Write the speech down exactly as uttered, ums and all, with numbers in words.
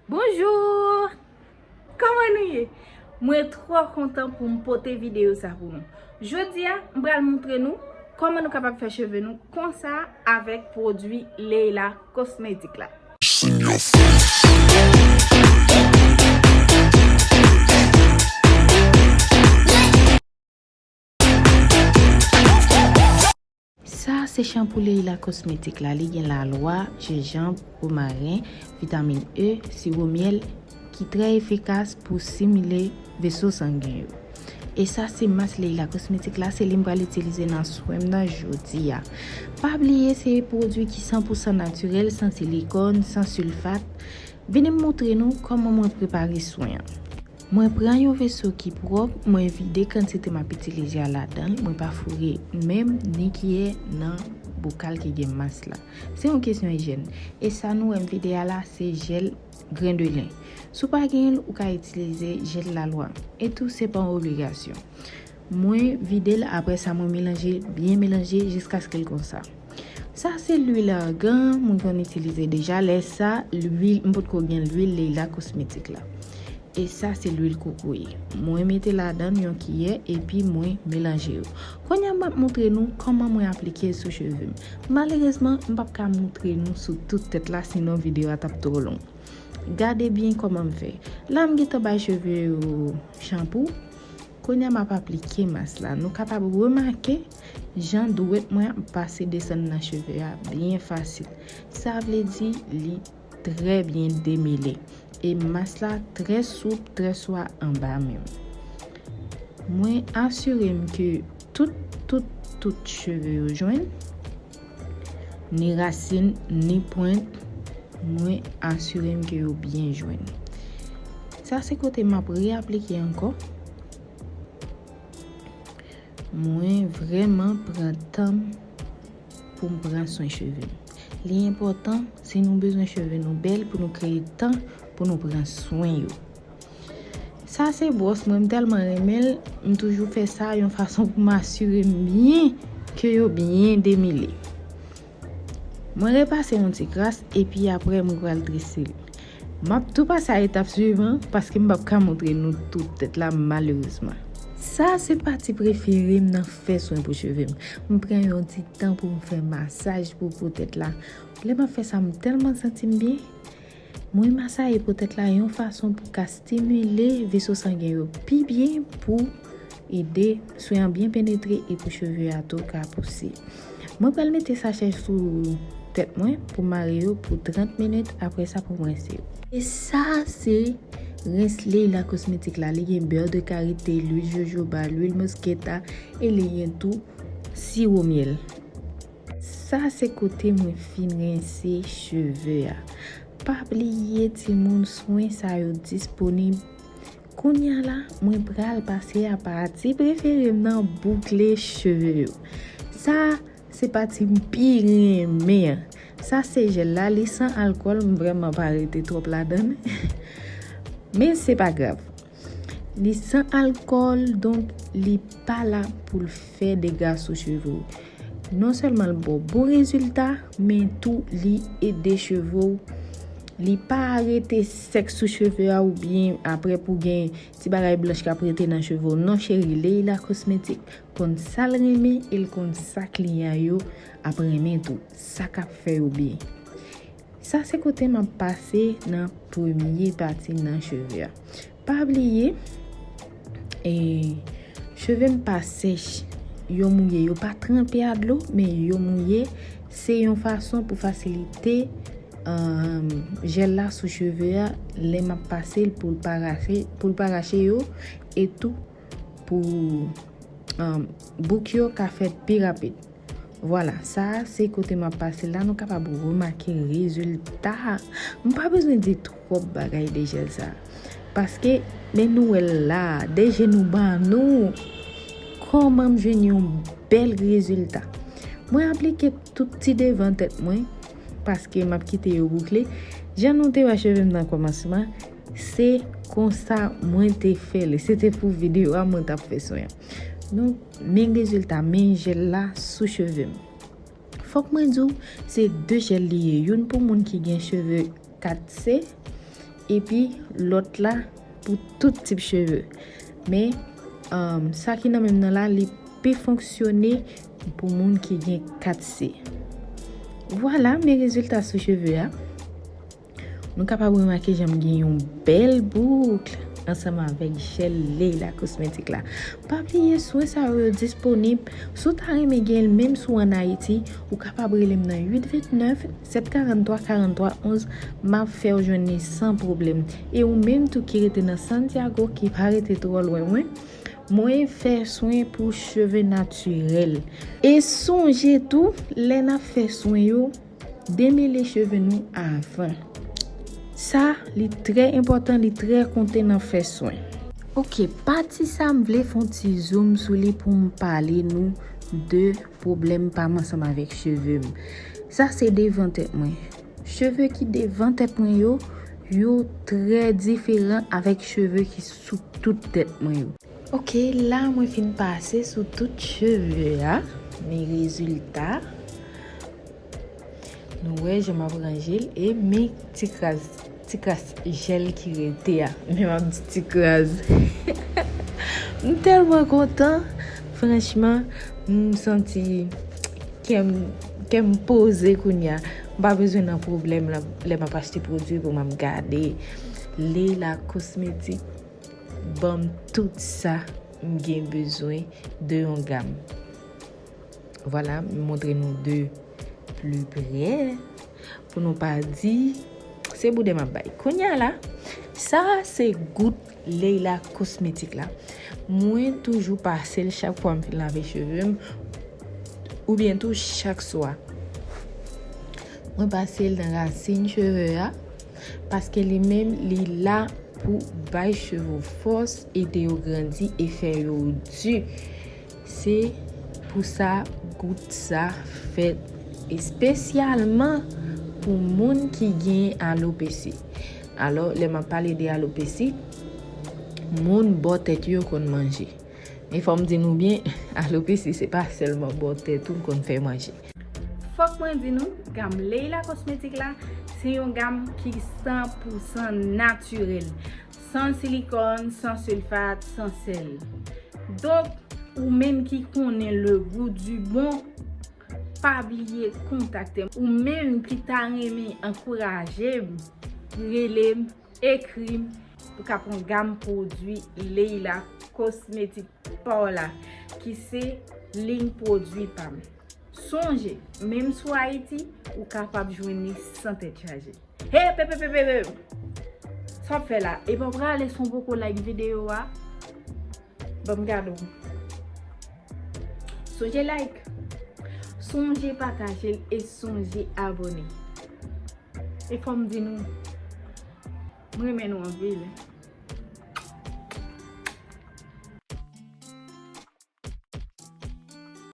Bonjou! Kòman nou ye? Mwen twò kontan pou m pote videyo sa pou nou. Jodi a, m pral montre nou kòman nou kapab fè cheve nou konsa avèk pwodui Leila Cosmetic la. Sa se chanpou Leila Cosmetic la. Li gen lalwa, jenjanm, womaren, vitamin E, siwo myèl, ki trè efikas pou stimile veso sangen yo. E sa se mas Leila Cosmetic la, se li m pral itilize nan swen m nan jodi a. Pa bliye se pwodui ki san pou san natirèl, san silikòn, san silfat. Vini m montre nou kòman mwen prepare swen an. Mwen pran yon veso ki pwòp, mwen vide kantite m ap itilize a ladan l, mwen pa foure men m ni kiyè nan bokal ki gen mas la. Se yon kesyon ijyèn. E sa nou wè m vide a la, se jèl grenn de len. Si w pa genyen l, ou ka itilize jèl lalwa. E tou, se pa yon obligasyon. Mwen vide l, apre sa, mwen melanje, byen melanje jiskaske l konsa. Sa se lwil argan, mwen konn itilize deja. Lè sa, lwil, m potko gen lwil Leila Cosmetic la. E sa se lwil kokoye. Mwen mete ladan yon kiyè epi mwen melanje yo. Kounye a m ap montre nou kòman mwen aplike l sou cheve m. Malerezman, m p ap ka montre nou sou tout tèt la, sinon videyo a t ap twò long. Gade byen kòman m fè. La, m gentan bay cheve yo chanpou. Kounye a, m ap aplike mas la. Nou kapab remake jan dwèt mwen ap pase desann nan cheve a byen fasil. Sa vle di li trè byen demele. E mas la trè soup, trè swa anba men m. Mwen asire m ke tout, tout, tout cheve yo jwenn, ni rasin, ni pwent, mwen asire m ke yo byen jwenn. Sa se kote m ap reaplike ankò. Mwen vrèman pran tan m pou m pran swen cheve m. Li enpòtan, si nou bezwen cheve nou bèl, pou nou kreye tan pou nou pran swen yo. Sa se bwòs mwen, m tèlman renmen l, m toujou fè sa yon fason pou m asire m byen ke yo byen demele. Mwen repase yon ti kras, epi apre mwen pral trese l. M ap tou pase a etap swivan, paske m p ap ka montre nou tout tèt la, malerezman. Sa se pati prefere m nan fè swen pou cheve m. M pran yon ti tan pou m fè masaj pou po tèt la. Lè m ap fè sa, m tèlman santi m byen. Mwen masaye po tèt la yon fason pou ka stimile veso sangen yo pi byen pou ede swen an byen penetre e pou cheve a tou ka pouse. Mwen pral mete sachè sou tèt mwen pou mare yo pou trant minit, apre sa pou m rense yo. E sa se rens Leila Cosmetic la. Li gen bè de karite, lwil jojoba, lwil mosketa e li gen tou siwo myèl. Sa se kote mwen fin rense cheve a. Pa bliye timoun, swen sa yo disponib. Kounye a la, mwen pral pase a pati prefere m nan, boukle cheve yo. Sa se pati m pi renmen an. Sa se jèl la, li san alkòl, m vrèman pa rete twòp ladan l. Men se pa grav. Li san alkòl, donk li pa la pou l fè dega sou cheve w. Non sèlman l ba w bon rezilta, men tou li ede cheve w. Li pa rete sèk sou cheve a oubyen apre pou gen ti bagay blanch k ap rete nan cheve w. Non cheri, Leila Cosmetic konn sa l renmen e l konn sa kliyan yo ap renmen tou. Sa k ap fè yo byen. Sa se kote m ap pase nan premye pati nan cheve a. Pa bliye, e, cheve m pa sèch, yo mouye, yo pa tranpe a dlo, men yo mouye. Se yon fason pou fasilite, um, jèl la sou cheve a, lè m ap pase l pou l pa rache, pou l pa rache yo, e tou pou, um, bouk yo ka fèt pi rapid. Vwala, sa a se kote m ap pase la, nou kapab remake rezilta a. M pa bezwen di twòp bagay de jèl sa a. Paske, men nou wè l la, de je nou ban nou. Kòman m jwenn yon bèl rezilta? Mwen aplike tout ti devan tèt mwen, paske m ap kite yo boukle. Jan nou te wè cheve m nan kòmansman, se konsa mwen te fè l. Se te pou videyo a mwen t ap fè swen an. Donk, men rezilta, men jèl la sou cheve m. Fòk mwen di w, se de jèl li ye. Youn pou moun ki gen cheve kat C, epi lòt la pou tout tip cheve. Men, um, sa ki nan menm nan la, li pe fonksyone pou moun ki gen kat C. Vwala, men rezilta sou cheve a. Nou kapab remake jan m gen yon bèl boukl ansanm avèk jèl Leila Cosmetic la. Pa bliye swen sa yo, yo disponib. Si w ta renmen gen l menm si w ann Ayiti, ou kapab rele m nan uit vennèf, sèt karannntwa, karannntwa onz. M ap fè w jwenn li san pwoblèm. E ou menm tou ki rete nan Santiago, ki pa rete twò lwen mwen, mwen fè swen pou cheve natirèl. E sonje tou, lè n ap fè swen yo, demele cheve nou avan. Sa, li trè enpòtan, li trè konte nan fè swen. Ok, pati sa m vle fè yon ti zoom sou li pou m pale nou de pwoblèm pa m ansanm avèk cheve m. Sa se devan tèt mwen. Cheve ki devan tèt mwen yo, yo trè diferan avèk cheve ki sou tout tèt mwen yo. Ok, la mwen fin pase sou tout cheve a, men rezilta. Nou wè jan m ap ranje l e men ti kras, ti kras jèl ki rete a. Men m ap di ti kras. M tèlman kontan, franchman, m santi kè m, kè m poze kounye a. M pa bezwen nan pwoblèm lè, lè m ap achte pwodui pou m ap gade. Leila Cosmetic ban m tout sa m gen bezwen de yon gam. Vwala, m montre nou de pli prè pou nou pa di se bouden m ap bay. Kounye a la, sa se gout Leila Cosmetic la. Mwen toujou pase l chak fwa m fin lave cheve m, oubyen tou chak swa. Mwen pase l nan rasin cheve a, paske li menm, li la pou bay cheve w fòs, ede yo grandi e fè yo di. Se pou sa gout sa fèt espesyalman pou moun ki gen alopesi. Alò, lè m ap pale de alopesi, moun bò tèt yo konn manje. Men fò m di nou byen, alopesi se pa sèlman bò tèt ou konn fè manje. Fòk mwen di nou, gam Leila Cosmetic la, se yon gam ki san pou san natirèl. San silikòn, san silfat, san sèl. Donk, ou menm ki konnen le goût du bon, pa bliye kontakte m. Ou menm ki ta renmen ankouraje m, rele m, ekri m, ou ka pran gam pwodui Leila Cosmetic pa w la, ki se liy pwodui pa m. Sonje, menm si w Ayiti, ou kapab jwenn li san tèt chaje. Hey, pe, pe, pe, pe, pe. Sa w ap fè la? Epa w prale san w poko like videyo a? Ban m gade w. Sonje like. Sonje pataje l e sonje abòne. E fò m di nou, m renmen nou anpil.